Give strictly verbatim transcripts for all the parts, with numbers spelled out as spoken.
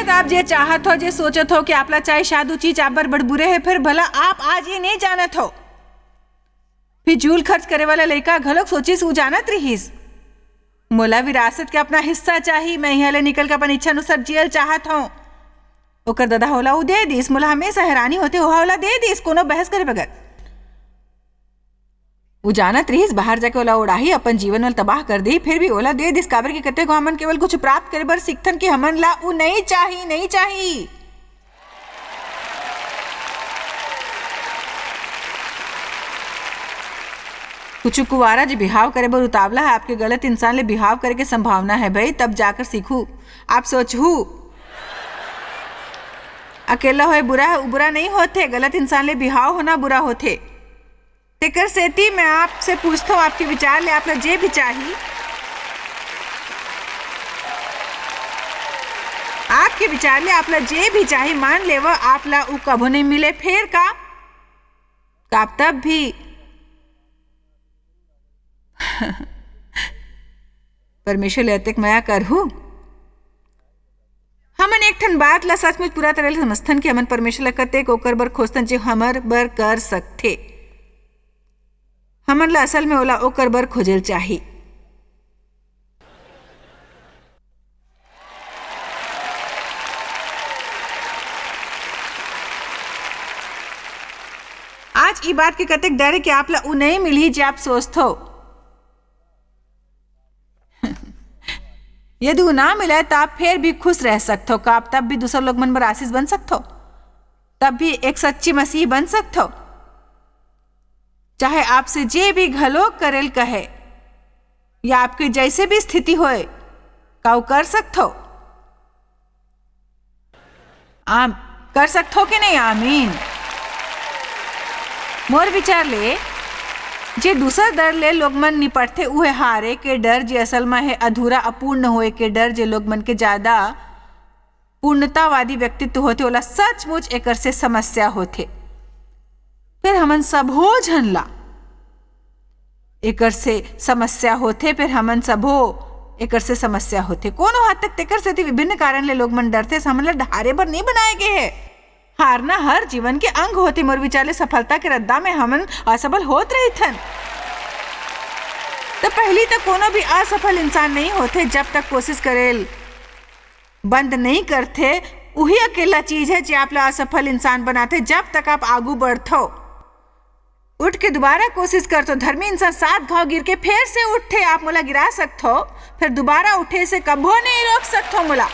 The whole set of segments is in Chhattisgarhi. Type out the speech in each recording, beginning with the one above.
त आप जे चाहत हो, जे सोचत हो कि आपला चाय साधु चीज आप बर बड़ बुरे हे, फेर भला आप आज ये नहीं जानत हो। फिजूल खर्च करे वाला लइका घलोक सोचिस, उ जानत रिहिस, "मोला विरासत के अपना हिस्सा चाही, मैं इहाँ ले निकल के अपन इच्छा अनुसार जियल चाहत हूँ।" ओकर ददा ओला उ दे दिस। मोला हमेशा हैरानी होथे, ओहा ओला दे दिस, कोनो बहस करे बगैर। उ जानत रिहिस, बाहर जाके ओला उड़ाही, अपन जीवन ल तबाह कर दिही, फिर भी ओला दे दिस, काबर कि कतेको हमन केवल कुछ प्राप्त करे बर सीखथन कि हमन ला उ नहीं चाही, नहीं चाही। कुछ कुवारा जे बिहाव करे बर उतावला है, आपके गलत इंसान ले बिहाव करे के संभावना है भाई, तब जाकर सीखू। आप सोचहू, अकेला होए बुरा है, उ बुरा नहीं होथे, गलत इंसान ले बिहाव होना बुरा होथे। तेकर सेती मैं आपसे पूछथों, आपके विचार ले आप ला जे भी चाही, आपके विचार ले आप ला जे भी चाही, मान लेव आप ला उ कभो नहीं मिले, फेर का? का आप तब भी परमेश्वर ले अतेक मया करहू? हमन एक ठन बात ला सचमुच पूरा तरह ले समझथन कि हमन परमेश्वर ला कतेक ओकर बर खोजथन, जे हमर बर कर सकथे। हमन ला असल में ओला ओकर बर खोजल चाही। आज ई बात के कतेक डर हे कि आप ला उ नहीं मिलही जे आप सोचथो। यदि उ ना मिले, त आप फेर भी खुश रह सकथो। का आप तब भी दूसर लोग मन बर आशीष बन सकथो? तब भी एक सच्ची मसीही बन सकथो? चाहे आपसे जे भी घलो करेल कहे, या आपके जैसे भी स्थिति होए, का उ कर सकथो? आम, कर सकथो के नहीं? आमीन। मोर विचार ले, जे दूसर डर ले लोग मन निपटथे, उहे हारे के डर, जे असल म हे अधूरा, अपूर्ण होए के डर, जे लोग मन के ज्यादा पूर्णतावादी व्यक्तित्व होथे, ओला सचमुच एकर से समस्या होथे। फिर हमन सबो झन ला एकर से समस्या होथे, फिर हमन सबो एकर से समस्या होथे। कोनो हद तक तेकर सेती विभिन्न कारण ले लोग मन डरथे, हमन ला हारे बर नहीं बनाए गे हे। हारना हर जीवन के अंग होथे। मोर विचार ले सफलता के रद्दा में हमन असफल होत रहिथन। त पहली त कोनो भी असफल इंसान नहीं होथे, जब तक कोशिश करेल बंद नहीं करथे, उही अकेला चीज है जे आप ला असफल इंसान बनाथे, जब तक आप आगू बढ़थो। उठ के दोबारा कोशिश करथो। धर्मी इंसान सात घाव गिर के फेर से उठथे। आप मोला गिरा सकथो, फिर दोबारा उठे से कभो नहीं रोक सकथो मोला।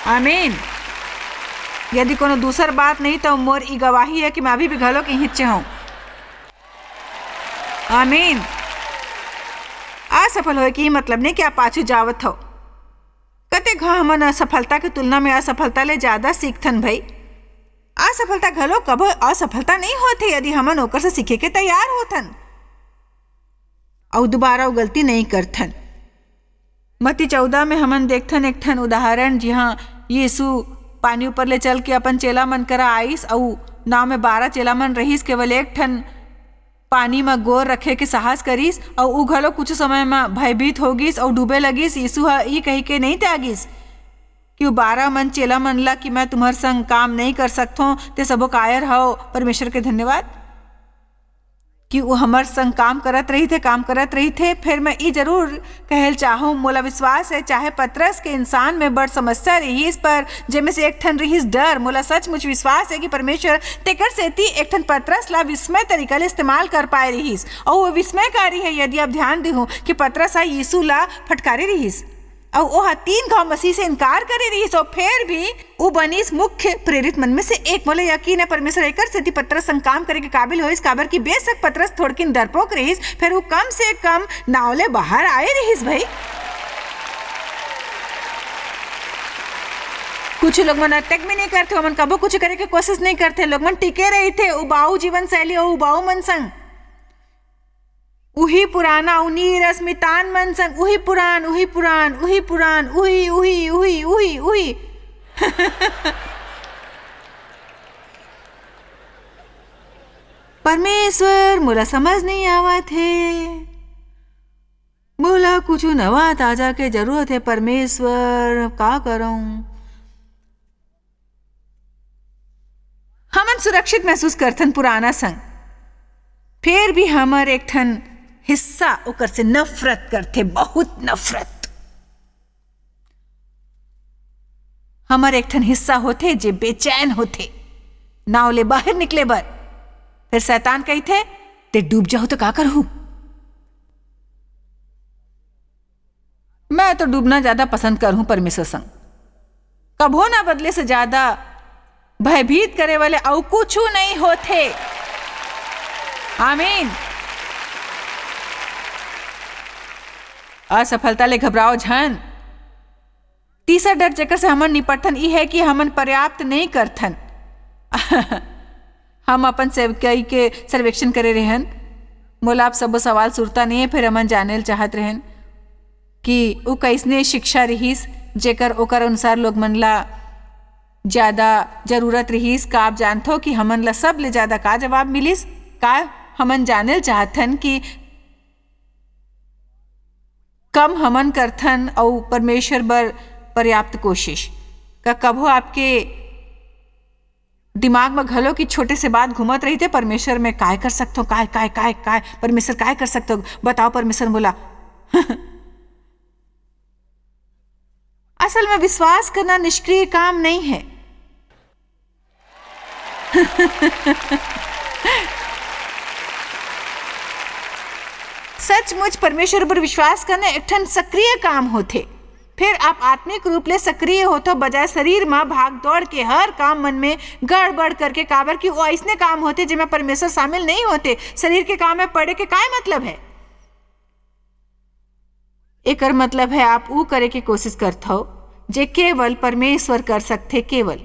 आमीन। यदि कोनो दूसर बात नहीं, तो मोर ई गवाही है कि मैं अभी भी घलो के हिच्चे हूँ। आमीन। असफल होए के ई मतलब नहीं कि आप पाछू जावत हो। कते घा हमन असफलता के तुलना में असफलता ले ज्यादा सीखथन भई। असफलता घलो कभो असफलता नहीं होथे, यदि हमन ओकर से सीखे के तैयार होथन अउ दोबारा वो गलती नहीं करथन। मत्ती चौदह में हमन देखथन एक ठन उदाहरण, जिहां यीशु पानी ऊपर ले चल के अपन चेला मन करा आइस, अउ नाव में बारह चेला मन रहिस, केवल एक ठन पानी म गोर रखे के साहस करिस, अउ ऊ घलो कुछ समय म भयभीत हो गिस अउ डूबे लगिस। यीशु ह ई कहिके नइं त्यागिस कि ऊ बारह मन चेला मन ला कि मैं तुम्हर संग काम नइं कर सकथों, ते सबो कायर हव। परमेश्वर के धन्यवाद कि ऊ हमर संग काम करत रहिथे, काम करत रहिथे। फेर मैं ई जरूर कहेल चाहूं, मोला विश्वास हे, चाहे पतरस के इंसान में बड़ समस्या रिहिस, पर जेमे से एक ठन रिहिस डर। मोला सचमुच विश्वास हे कि परमेश्वर तेकर सेती एक ठन पतरस ला विस्मय तरीका ले इस्तेमाल कर पाए रिहिस। अउ वो विस्मयकारी हे, यदि आप ध्यान देहू कि पतरस ह यीशु ला फटकारे रिहिस, अउ ओह तीन घाव मसीह से इनकार करे रिहिस, अउ फेर भी ऊ बनिस मुख्य प्रेरित मन में से एक। मोला यकीन हे, परमेश्वर एकर सेती पतरस संग काम करे के काबिल होइस, काबर कि बेशक पतरस थोड़किन डरपोक रिहिस, फेर ऊ कम से कम नाव ले बाहर आए रिहिस भई। कुछ लोग मन अतेक भी नहीं करथे, ओमन कभो कुछ करे के कोशिश नहीं करथे। लोग मन टिके रहिथे उबाऊ जीवन शैली अउ उबाऊ मन संग। उही पुराना, अउ नीरस मितान मन संग उही पुरान, उही पुरान, उही पुरान, उही, उही, उही, उही, उही। परमेश्वर, मोला समझ नहीं आवत हे। मोला कुछु नवा ताजा के जरूरत हे, परमेश्वर, का करंव? सुरक्षित महसूस करथन पुराना संग। फेर भी हमर एक ठन हिस्सा ओकर से नफरत करथे, बहुत नफरत। हमर एक ठन हिस्सा होथे जे बेचैन होथे नाव ले बाहर निकले बर। फिर शैतान कहिथे, "ते डूब जाहू तो का करहू?" मैं तो डूबना ज्यादा पसंद करहूं परमेश्वर संग। कभो ना बदले से ज्यादा भयभीत करे वाले अउ कुछू नहीं होथे। आमीन। असफलता ले घबराओ झन। तीसरा डर जेकर से हमन निपटथन, ई है कि हमन पर्याप्त नहीं करथन। हम अपन सेवकाई के सर्वेक्षण करे रहन। मोला आप सबो सवाल सुरता नहीं है, फिर हमन जाने ल चाहत रहन कि उ कइसने शिक्षा रिहिस, जेकर ओकर अनुसार लोग मन ला ज्यादा जरूरत रिहिस। का आप जानथो कि हमन ला सबले ज्यादा का जवाब मिलिस? का हमन जाने ल चाहथन कि कम हमन करथन अउ परमेश्वर बर पर्याप्त कोशिश? का कभो आपके दिमाग म घलो कि छोटे से बात घूमत रहिथे, "परमेश्वर, मैं काय कर सकथों? काय, काय, काय, काय? परमेश्वर, काय कर सकथों? बताओ परमेश्वर मोला।" असल में विश्वास करना निष्क्रिय काम नहीं है। सचमुच परमेश्वर पर विश्वास करना एक ठन सक्रिय काम होथे। फिर आप आत्मिक रूप ले सक्रिय होथो, बजाय शरीर म भाग दौड़ के हर काम मन में गड़बड़ करके, काबर कि वो अइसने काम होथे जेमा परमेश्वर शामिल नहीं होथे। शरीर के काम में पड़े के काय मतलब है? एकर मतलब है आप ऊ करे के कोशिश करथव जे केवल परमेश्वर कर सकथे, केवल।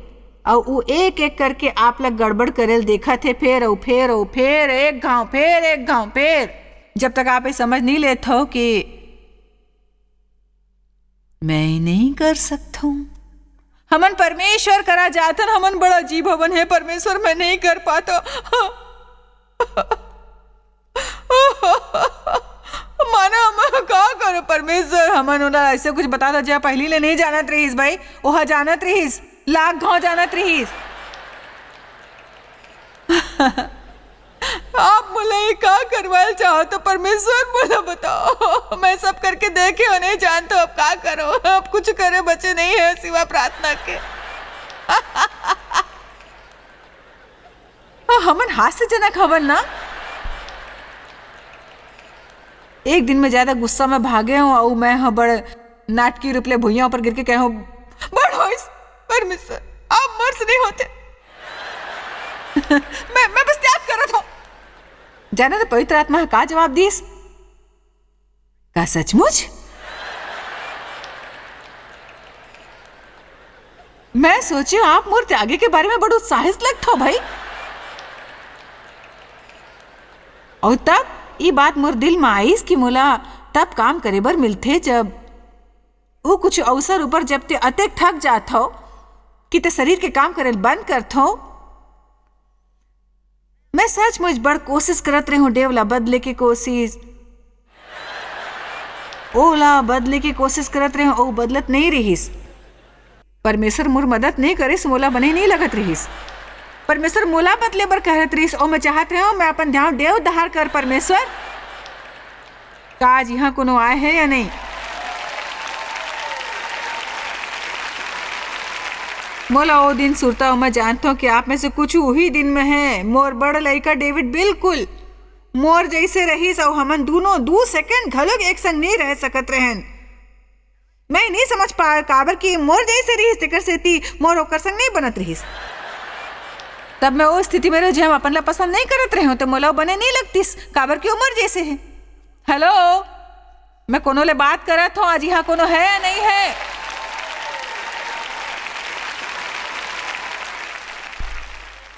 अउ ऊ एक एक करके आप ला गड़बड़ करे ल देखत हे, फेर अउ फेर अउ फेर, एक घाव फेर एक घाव फेर, जब तक आप ये समझ नहीं लेथव कि मैं ही नहीं कर सकथव। हमन परमेश्वर करा जाथन, हमन बड़ा अजीब हवन, हे परमेश्वर, मैं नहीं कर पाथव। माना हम का करो परमेश्वर, हमन ओला ऐसे कुछ बता दो, जे पहिली ले नहीं जानत रहिस भाई, ओहा जानत रहिस, लाख घाव जानत रहिस। आप मोला ये का करवाल चाहो तो परमेश्वर, मोला बताओ। मैं सब करके देखे हो, नहीं जानता, अब का करो, अब कुछ करे बचे नहीं है सिवा प्रार्थना के। हाँ, हमन हास्यजनक हवन ना? एक दिन में ज्यादा गुस्सा में भागे हो अउ मैं ह बड़ नाटकीय रूप ले भुइयां ऊपर गिर के कहे हो, "बड़ होइस, परमेश्वर, आप मोर से नहीं होते।" मैं, मैं बस त्याग करत हूँ। जाने तो पवित्र आत्मा ह का जवाब दीस? का सचमुच? मैं सोचे आप मोर त्यागे के बारे में बड़ उत्साहित लगत हो भाई। अउ तब ई बात मोर दिल में आइस कि मोला तब काम करे बर मिलथे, जब वो कुछ अवसर ऊपर जब ते अतेक थक जात हो कि ते शरीर के काम करे ल बंद करत हो। मैं सचमुच बड़ कोशिश करत रहे हूँ, डेव ला बदले के कोशिश, ओला बदले के कोशिश करत रहे हूँ, ओ बदलत नहीं रहिस। परमेश्वर मोर मदद नहीं करिस, मोला बने नहीं लगत रहिस। परमेश्वर मोला बदले बर कहत रहिस, ओ मैं चाहत रहे हूँ, मैं अपन ध्यान डेव दहार कर परमेश्वर। का आज यहाँ कोनो आए है या नहीं? मोला ओ दिन सुरता, अउ मैं जानत हूँ कि आप में से कुछ उही दिन में है। मोर बड़ लइका डेविड बिल्कुल मोर जैसे रहिस, अउ हमन दोनों दू सेकंड घलोक एक संग नहीं रह सकत रहन। मैं नहीं समझ पाए, काबर कि मोर जैसे रहिस, तेकर सेती मोर ओकर संग नहीं बनत रहिस। तब मैं ओ स्थिति में रहे, जे हम अपन ला पसंद नहीं करत रहे हूँ, तो मोला ओ बने नहीं लगतिस, काबर कि ओ मोर जैसे है। हेलो, मैं कोनो ले बात करत हूँ, आज यहाँ कोनो है या नहीं है?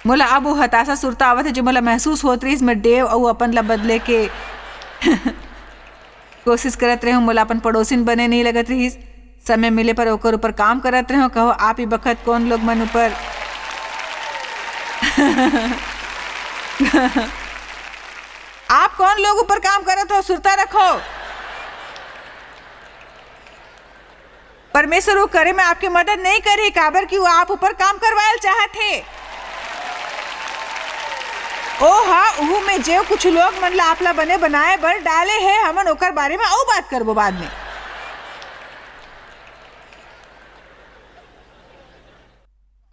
मोला अब वो हताशा सुरता आवत है, जो मोला महसूस होत रहिस, मैं डेव अउ अपन ला बदले के कोशिश करत रहे हूँ, मोला अपन पड़ोसिन बने नहीं लगत रहिस। समय मिले पर ओकर ऊपर काम करत रहे हूँ। कहो, आप ही बखत कौन लोग मन ऊपर आप कौन लोग ऊपर काम करत हो? सुरता रखो, परमेश्वर वो करे में आपके मदद नहीं करे, काबर कि वो आप ऊपर काम करवायल चाहत हे। ओ हा, उहू में जेव कुछ लोग मन ला आप ला बने बनाए बर डाले हे, हमन ओकर बारे में अउ बात करबो बाद में।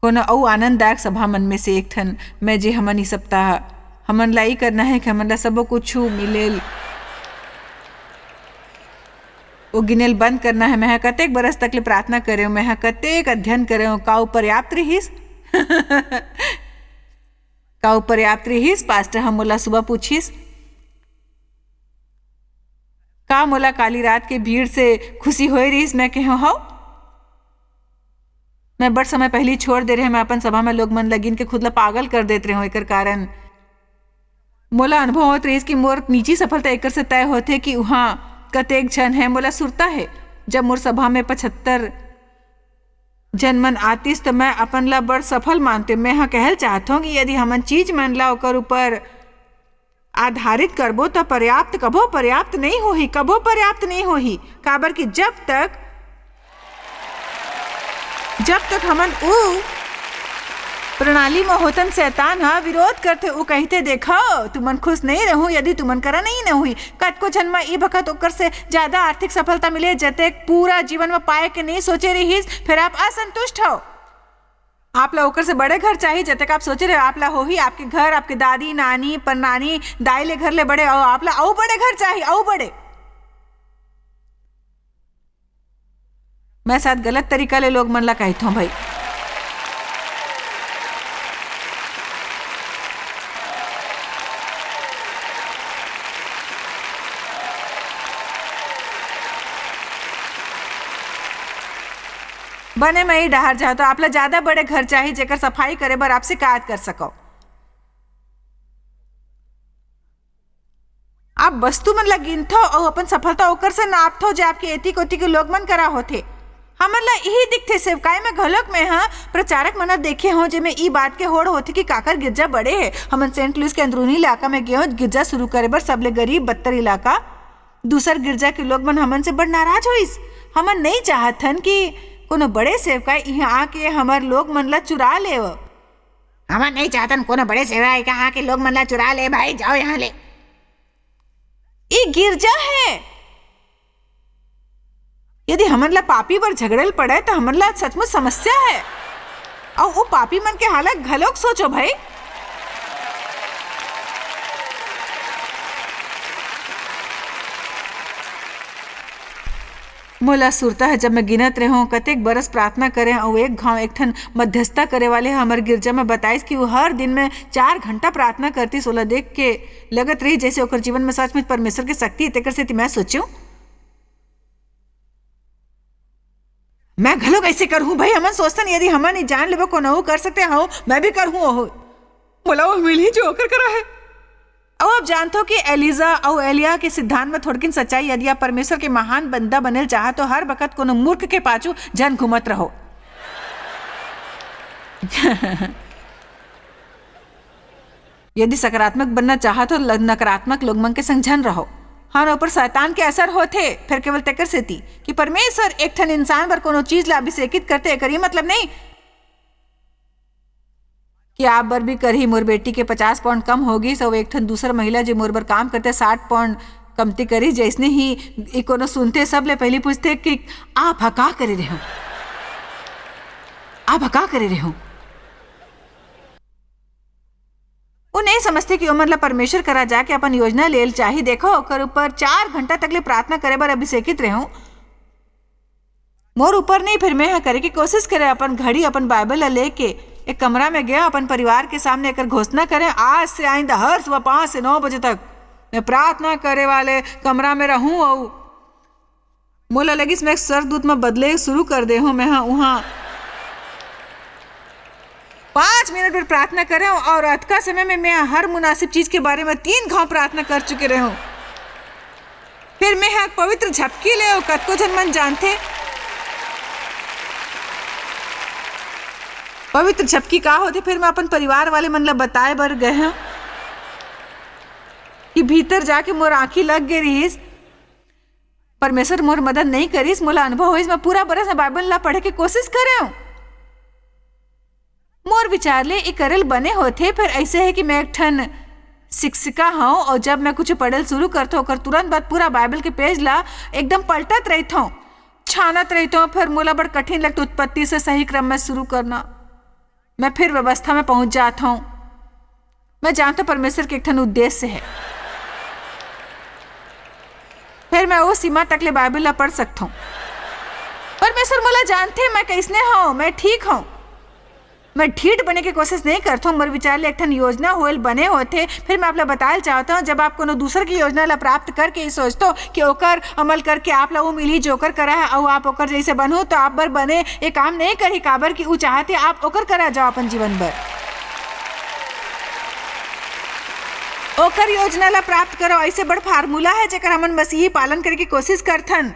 कोनो अउ आनंददायक सभा मन में से एक ठन, मैं जे हमन ई सप्ताह, हमन ला ई करना हे कि हमन ला सबो कुछु मिलेल। ओ गिनेल बंद करना हे, मैं ह कतेक बरस तक ले प्रार्थना करेंव, मैं ह कतेक अध्ययन करेंव, का ऊ पर्याप्त रिहिस? का ऊ पर्याप्त रिहिस? पास्टर ह मोला सुबह पूछिस, का मोला काली रात के भीड़ से खुशी होए रिहिस? मैं कहेंव, हव। मैं बड़ समय पहिली छोड़ दे रहेंव, मैं अपन सभा में लोग मन ला गिन के खुद ला पागल कर देत रहेंव। एकर कारण मोला अनुभव होत रहिस कि मोर निजी सफलता एकर से तय होथे कि उहाँ कतेक झन हे। मोला सुरता हे, जब मोर सभा में पचहत्तर झन मन आतिस, त मैं अपन ला बड़ सफल मानतेंव। मैं ह कहल चाहत हंव कि यदि हमन चीज मन ला ओकर ऊपर आधारित करबो, त पर्याप्त, कभो पर्याप्त नइ होही, कभो पर्याप्त नइ होही। काबर कि जब तक, जब तक हमन ऊ प्रणाली म होतन, शैतान ह विरोध करथे, ऊ कहिथे, "देखव, तुमन खुश नइ रहू, यदि तुमन करा नइ न होही।" कतको झन म ई बखत ओकर से ज्यादा आर्थिक सफलता मिले, जतेक पूरा जीवन म पाए के नइ सोचे रिहिस, फेर आप असंतुष्ट हव। आप ला ओकर से बड़े घर चाही, जतेक आप सोचे रहे, आप ला होही, आपके घर, आपके दादी, नानी, परनानी, दाई ले घर ले बड़े, अउ आप ला अउ बड़े घर चाही, अउ बड़े। मैं शायद गलत तरीका ले लोग मन ला कहिथों भाई। बने, मैं ई डहार जाहूं, त आप ला ज्यादा बड़े घर चाही, जेकर सफाई करे बर आप शिकायत कर सकव। आप वस्तु मन ला गिनथव अउ अपन सफलता ओकर से नापथव, जे आपके एती कोती के लोग मन करा होथे। हमन ला इही दिखथे, सेवकाई में घलोक मैं ह प्रचारक मन ला देखे हों, जेमे ई बात के होड़ होथे कि काकर गिरजा बड़े हे। हमन सेंट लुइस के अंदरूनी इलाका में गेंव गिरजा शुरू करे बर, सबले गरीब बत्तर इलाका। दूसर गिरजा के लोग मन हमन से बड़ नाराज होइस। हमन नइ चाहत हन कि कोनो बड़े सेवकाई इहाँ आके हमर लोग मन ला चुरा लेव। हमन नइ चाहत हन कोनो बड़े सेवकाई इहाँ आके लोग मन ला चुरा ले। भाई, जाव यहाँ ले। ई गिरजा हे। यदि हमन ला पापी बर झगड़े ल पड़े, त हमन ला सचमुच समस्या हे। अउ ओ पापी मन के हालत घलोक सोचो भाई। मोला सुरता हे, जब मैं गिनत रेहेंव, कतेक बरस प्रार्थना करेंव, अउ एक घांव एक ठन मध्यस्थता करे वाले ह हमर गिरजा म बताइस कि वो हर दिन में चार घंटा प्रार्थना करतिस। ओला देख के लगत रहिस, जइसे ओकर जीवन में सचमुच परमेश्वर के शक्ति हे। तेकर सेती मैं सोचेंव, मैं घलो कइसे करहूं भाई? हमन सोचथन, यदि हमन ही जान लेबो कोनो अउ कर सकथे, हव, मैं भी करहूं ओहू। मोला वो मिलही जो ओकर करा हे। अउ आप जानथव कि एलीजा अउ एलिया के सिद्धांत में थोड़किन सच्चाई, यदि आप परमेश्वर के महान बंदा बनेल चाहत, तो हर बखत कोनो मूर्ख के पाछू झन घूमत रहो। यदि सकारात्मक बनना चाहत हो, ल-, नकारात्मक लोग मन के संग झन रहो। हाँ, ओपर शैतान के असर होथे, फेर केवल तेकर सेती कि परमेश्वर एक ठन इंसान बर कोनो चीज ला अभिषेकित करथे, एकर ये मतलब नहीं कि आप बर भी करही। मोर बेटी के पचास पाउंड कम हो गिस, अउ एक ठन दूसर महिला, जे मोर बर काम करथे, साठ पाउंड कमती करिस। जइसने ही ई कोनो सुनथे, सबले पहिली पूछथे कि आप ह का करे रेहो? आप ह का करे रेहो? वो नहीं समझते कि ओमन ला परमेश्वर करा जाके अपन योजना लेल चाही। देखो, ओकर ऊपर चार घंटा तक ले प्रार्थना करे बर अभिषेकित रेहो। मोर ऊपर नहीं, फिर मैं ह करे के कोशिश करे। अपन घड़ी, अपन बाइबल ला लेके एक कमरा में गया, अपन परिवार के सामने एकर घोषणा करे, "आज से आइंदा हर सुबह पाँच से नौ बजे तक मैं प्रार्थना करे वाले कमरा में रहूं।" अउ मोला लगिस, मैं एक स्वर्गदूत में बदले शुरू कर दे हूं। मैं ह उहाँ पाँच मिनट बर प्रार्थना करे हूं, अउ अतका समय में मैं हर मुनासिब चीज के बारे में तीन घांव प्रार्थना कर चुके रहे हूं। फिर मैं ह पवित्र झपकी ले, अउ कतको झन मन जानथे पवित्र झपकी का होथे। फिर मैं अपन परिवार वाले मन ला बताए बर गए हूं कि भीतर जाके मोर आंखी लग गे रिहिस। परमेश्वर मोर मदद नहीं करिस, मोला अनुभव होइस। मैं पूरा बरस में बाइबल ला पढ़े के कोशिश करे हूं। मोर विचार ले ए करल बने होथे, फिर ऐसे है कि मैं एक ठन शिक्षिका हूँ और जब मैं कुछ पढ़ल शुरू करथों, ओकर तुरंत बाद पूरा बाइबल के पेज ला एकदम पलटत रहिथों, छानत रहिथों, फिर मोला बड़ कठिन लगता उत्पत्ति से सही क्रम में शुरू करना। मैं फिर व्यवस्था में पहुंच जात हूँ। मैं जानता परमेश्वर के एक ठन उद्देश्य है। फिर मैं वो सीमा तक ले बाइबल ला पढ़ सकता हूँ। परमेश्वर मोला जानते, मैं कैसने हूँ, मैं ठीक हूँ। मैं ढीठ बने के कोशिश नहीं करता हूँ। मोर विचार ले एक ठन योजना होल बने होथे। फिर मैं आप ला बताए चाहता हूँ, जब आप कोनो दूसर की योजना ला प्राप्त करके ही सोचते हो कि ओकर अमल करके आप ला वो मिली जो ओकर करा है, और आप ओकर जैसे बनू, तो आप बर बने ये काम नहीं करही, काबर कि ऊ चाहत हे आप ओकर करा जाओ अपन जीवन बर। ओकर योजना ला प्राप्त करो, ऐसे बड़ फार्मूला है जेकर हमन मसीही पालन करे के कोशिश करथन।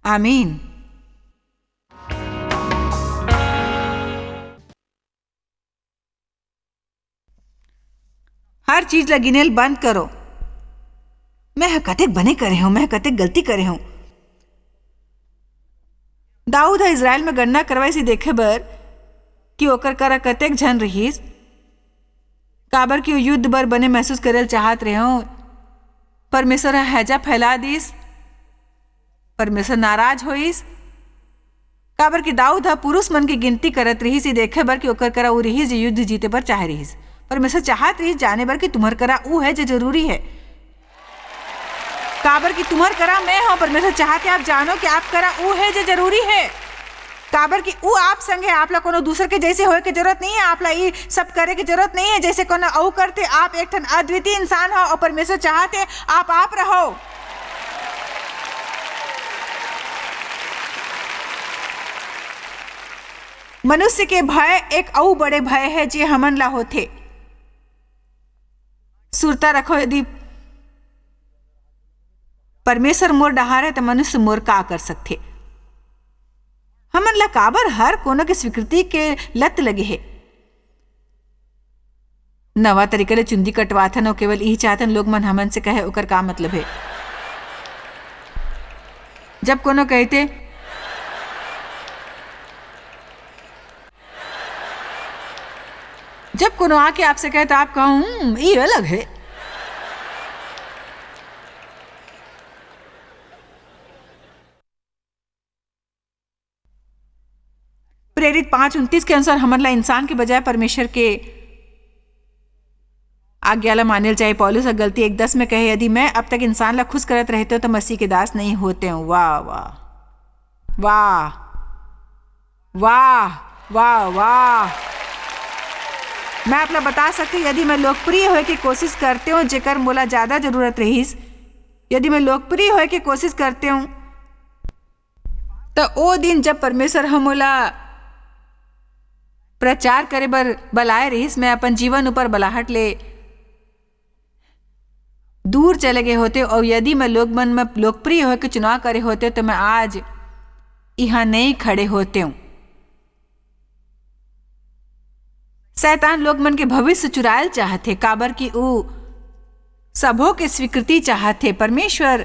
आमीन। हर चीज ला गिनेल बंद करो। मैं ह कतेक बने करे हूँ, मैं ह कतेक गलती करे हूँ। दाऊद ह इसराइल में गणना करवाइस ही देखे बर कि ओकर करा कतेक झन रहिस, काबर कि वो युद्ध बर बने महसूस करेल चाहत रहे हो। परमेश्वर ह हैजा फैला दिस, परमेश्वर नाराज होइस, काबर कि दाऊद ह पुरुष मन के गिनती करत रिहिस, ये देखे बर कि ओकर करा ऊ रिहिस, जे युद्ध जीते बर चाहे रिहिस। परमेश्वर चाहत रिहिस जाने बर कि तुम्हर करा ऊ है, जे जरूरी है। काबर कि तुम्हर करा मैं हूँ, परमेश्वर चाहत हे आप जानो कि आप करा ऊ है, जे जरूरी है। काबर कि ऊ आप संग है, आप ला कोनो दूसर के जैसे होए के जरूरत नहीं है, आप ला ई सब करे के जरूरत नहीं है, जैसे कोनो अऊ करते। आप एक ठन अद्वितीय इंसान हो और परमेश्वर चाहत हे आप, आप रहो। मनुष्य के भय एक अऊ बड़े भय है, जे हमन ला होथे। सुरता रखो, यदि परमेश्वर मोर डहार है, त मनुष्य मोर का कर सकथे? हमन ला काबर हर कोनो के स्वीकृति के लत लगे हे? नवा तरीका ले चुंदी कटवाथन अउ केवल इही चाहथन लोग मन हमन से कहे, ओकर का मतलब हे? जब कोनो कहते, जब कोनो आके आपसे कहे, त आप कहो, "हम्म, ई अलग हे।" प्रेरित पाँच उनतीस के अनुसार हमन ला इंसान के बजाय परमेश्वर के आज्ञा ला मानेल चाही। पौलुस ह गलती एक दस में कहे, "यदि मैं अब तक इंसान ला खुश करत रहते, तो मसीह के दास नहीं होते हूँ।" वाह, वाह, वाह, वाह, वाह, वाह। मैं आप ला बता सकती, यदि मैं लोकप्रिय होए के कोशिश करते हूँ, जेकर मोला ज्यादा जरूरत रहिस, यदि मैं लोकप्रिय होए के कोशिश करते हूँ, त ओ दिन, जब परमेश्वर ह मोला प्रचार करे बर बलाए रहिस, मैं अपन जीवन ऊपर बलाहट ले दूर चले गए होते, अउ यदि मैं लोग मन में लोकप्रिय होए के चुनाव करे होते, तो मैं आज इहाँ नहीं खड़े होते हूँ। शैतान लोग मन के भविष्य चुरायल चाहथे, काबर कि ऊ सबो के स्वीकृति चाहथे। परमेश्वर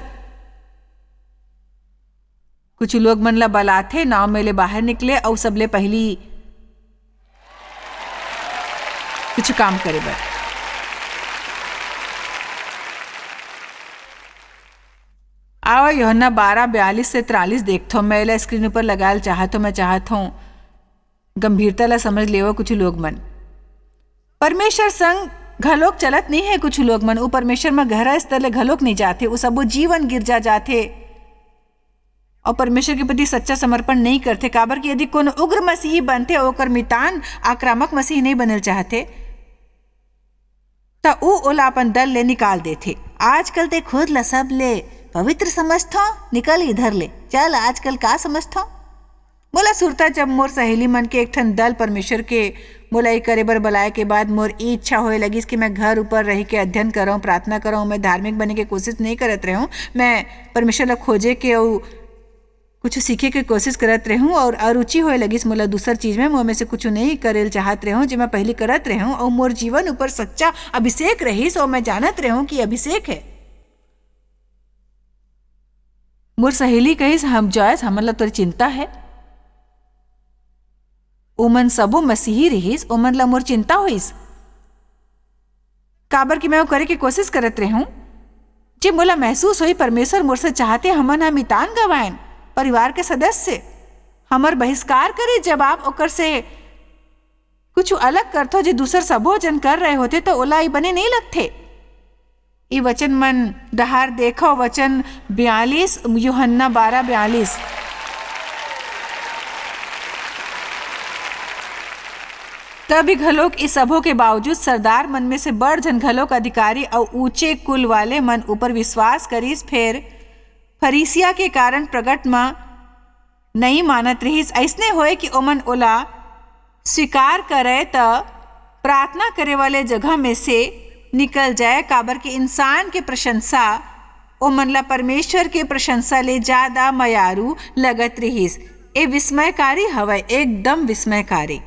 कुछ लोग मन ला बलाथे, नाव में ले बाहर निकले, अउ सबले पहिली कुछ काम करे बर। आवा, यूहन्ना बारह बयालीस से तिरालीस देखथो। मैं एला स्क्रीन ऊपर लगायल चाहत हूँ, मैं चाहत हूँ गंभीरता ला समझ लेवो कुछ लोग मन। परमेश्वर संग घलोक चलत नहीं है कुछ लोग मन। ऊ परमेश्वर म गहरा स्तर ले घलोक नहीं जाथे। ऊ सबो जीवन गिरजा जाथे और परमेश्वर के प्रति सच्चा समर्पण नहीं करथे। काबर कि यदि कोनो उग्र मसीही बनथे, ओकर मितान आक्रामक मसीही नहीं बनल चाहथे, त ऊ ओला अपन दल ले निकाल देथे। आजकल ते खुद ला सबले पवित्र समझथो, निकल इधर ले, चल, आजकल का समझथो? मोला सुरता, जब मोर सहेली मन के एक ठन दल परमेश्वर के मोला ए करे बर बलाए के बाद मोर ए इच्छा होए लगिस कि मैं घर ऊपर रह के अध्ययन करऊं, प्रार्थना करऊं। मैं धार्मिक बने के कोशिश नहीं करत रहूं, मैं परमेश्वर ला खोजे के अउ कुछ सीखे के कोशिश करत रहूं और अरुचि होए लगिस मोला दूसर चीज में। मैं ओमे से कुछ नहीं करेल चाहत रहूं, जे मैं पहली करत रहूं, और मोर जीवन ऊपर सच्चा अभिषेक रहिस, और मैं जानत रहूं कि अभिषेक है। मोर सहेली कहिस, "हम जॉयस, हमन ला तोर चिंता है।" ओमन सबो मसीही रिहिस, ओमन ला मोर चिंता होइस। काबर कि मैं वो करे के कोशिश करत रहूं। जे मोला महसूस होई, परमेश्वर मोर से चाहथे, हमन ह मितान गवायन, परिवार के सदस्य हमर बहिष्कार करी, जब आप ओकर से कुछ अलग करथो, जे दूसर सबो जन कर रहे होथे, तो ओला ई बने नहीं लगथे। ई वचन मन डहार देखो, वचन बयालीस, यूहन्ना बारह बयालीस। तभी घलोक ई सबो के बावजूद सरदार मन में से बड़ झन घलोक अधिकारी अउ ऊंचे कुल वाले मन ऊपर विश्वास करिस, फेर फरीसिया के कारण प्रगट म नइ मानत रिहिस। अइसने होय कि ओमन ओला स्वीकार करय, त प्रार्थना करे वाले जगह में से निकल जाय, काबर कि इंसान के प्रशंसा ओमन ला परमेश्वर के प्रशंसा ले ज्यादा मयारू लगत रिहिस। ए विस्मयकारी हवय, एकदम विस्मयकारी।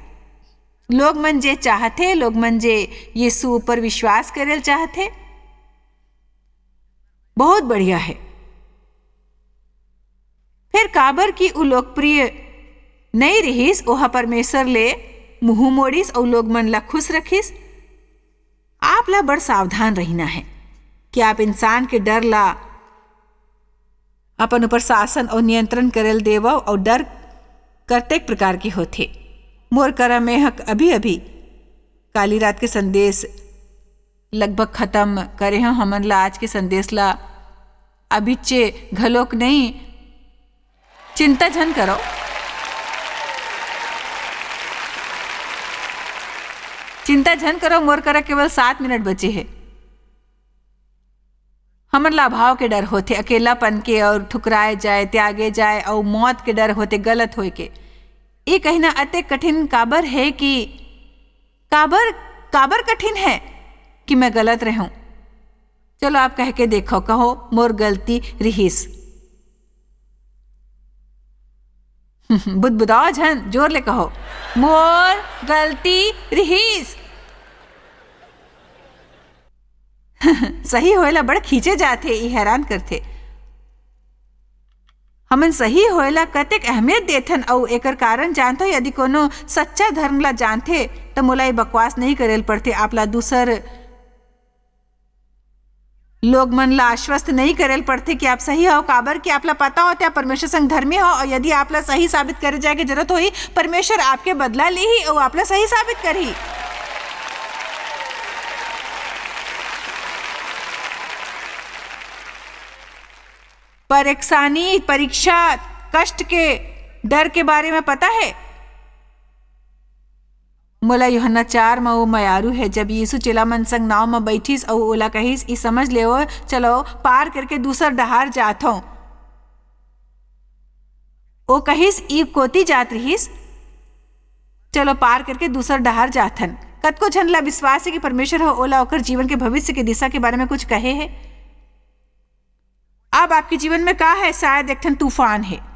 लोग मन जे चाहथे, लोग मन जे यीशु ऊपर विश्वास करे ल चाहथे, बहुत बढ़िया है। फेर काबर कि उ लोकप्रिय नइ रिहिस, ओह परमेश्वर ले मुंह मोड़िस अउ लोग मन ला खुश रखिस। आप ला बड़ सावधान रहिना है कि आप इंसान के डर ला अपन ऊपर शासन अउ नियंत्रण करे ल देवव। अउ डर कतेक प्रकार के होथे। मोर करा में ह अभी-अभी काली रात के संदेश लगभग खत्म करे हंव। हमन ला आज के संदेश ला अभिच्चे घलोक नहीं, चिंता झन करो, चिंता झन करो, मोर करा केवल सात मिनट बचे हे। हमन ला अभाव के डर होथे, अकेलापन के, और ठुकराए जाए, त्यागे जाए, और मौत के डर होथे, गलत होए के। ये कहना अतेक कठिन काबर है कि काबर, काबर कठिन है कि मैं गलत रहूं? चलो, आप कह के देखो, कहो, "मोर गलती रिहिस।" बुदबुदाओ झन, जोर ले कहो, "मोर गलती रिहिस।" सही होए ला बड़ खींचे जाथे, ई हैरान करथे। हमन सही होए ला कतेक अहमियत देथन, अउ एकर कारण जानथो, यदि कोनो सच्चा धर्म ला जानथे, त मोला ये बकवास नहीं करे ल पड़थे। आप ला दूसर लोग मन ला आश्वस्त नहीं करे ल पड़थे कि आप सही हो, काबर कि आप ला पता होथे, आप परमेश्वर संग धर्मी हो, और यदि आप ला सही साबित करे जाए के जरूरत होही, परमेश्वर आपके बदला लेही, अउ आप ला सही साबित करही। परेशानी, परीक्षा, कष्ट के डर के बारे में पता है? मोला यूहन्ना चार म वो मयारू है, जब यीशु चेला मन संग नाव म बैठिस अउ ओला कहिस, "ई समझ लेवो, चलो पार करके दूसर डहार जाथों।" ओ कहिस, "ई कोती जात रिहिस, चलो पार करके दूसर डहार जाथन।" कतको झन ला विश्वास है कि परमेश्वर ह ओला ओकर जीवन के भविष्य के दिशा के बारे में कुछ कहे है। अब आपके जीवन में का है? शायद एक ठन तूफान है,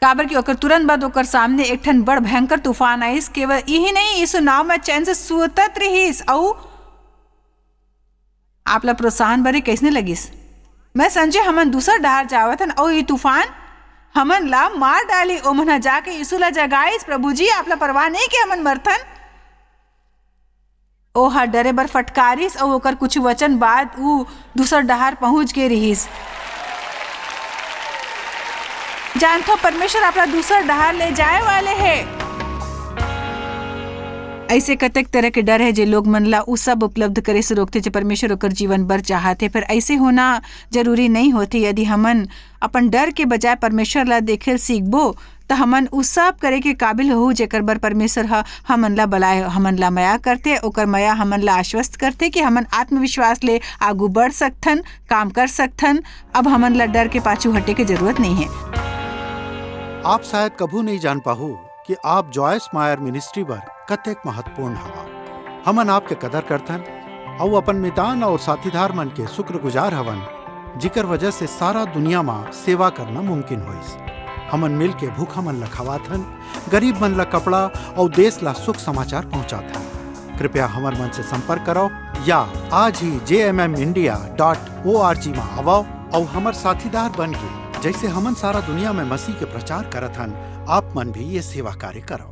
काबर कि ओकर तुरंत बाद ओकर सामने एक ठन बड़ भयंकर तूफान आइस। केवल यही नहीं, यीशु नाव में चैन से सुतत रिहिस। अउ आप ला प्रोत्साहन बरे कैसने लगिस? मैं समझे हमन दूसर डहार जावत हन, अउ ये तूफान हमन ला मार डाली। ओमन ह जाके यीशु ला जगाइस, "प्रभु जी, आप ला परवाह नहीं कि हमन मरथन?" ओह डरे बर फटकारिस अउ ओकर कुछ वचन बाद ऊ दूसर डहार पहुंच गे रिहिस। जानथो, परमेश्वर आपला दूसर डहार ले जाए वाले हे। ऐसे कतेक तरह के डर हे, जे लोग मन ला उ सब उपलब्ध करे से रोकथे, जे परमेश्वर ओकर जीवन बर चाहत हे। फिर ऐसे होना जरूरी नहीं होथे। यदि हमन अपन डर के बजाय परमेश्वर ला देखे ल सीखबो, त हमन उ सब करे के काबिल होहू, जेकर बर परमेश्वर ह हमन ला बलाए। हमन ला मया करथे, ओकर मया हमन ला आश्वस्त करथे कि हमन आत्मविश्वास ले आगू बढ़ सकथन, काम कर सकथन। अब हमन ला डर के पाछू हटे के जरूरत नहीं है। आप शायद कभू नहीं जान पाहू कि आप जॉयस मायर मिनिस्ट्री बर कतेक महत्वपूर्ण हवा। हमन आपके कदर करथन अउ अपन मितान अउ साथीदार मन के शुक्रगुजार हवन, जिकर वजह से सारा दुनिया म सेवा करना मुमकिन होइस। हमन मिल के भूखा मन ला खवाथन, गरीब मन ला कपड़ा अउ देश ला सुख समाचार पहुंचाथन। कृपया हमर मन से संपर्क करव या आज ही जे M M India dot O R G म आवव अउ हमर साथीदार बन के, जैसे हमन सारा दुनिया में मसीह के प्रचार करत हन, आप मन भी ये सेवा कार्य करव।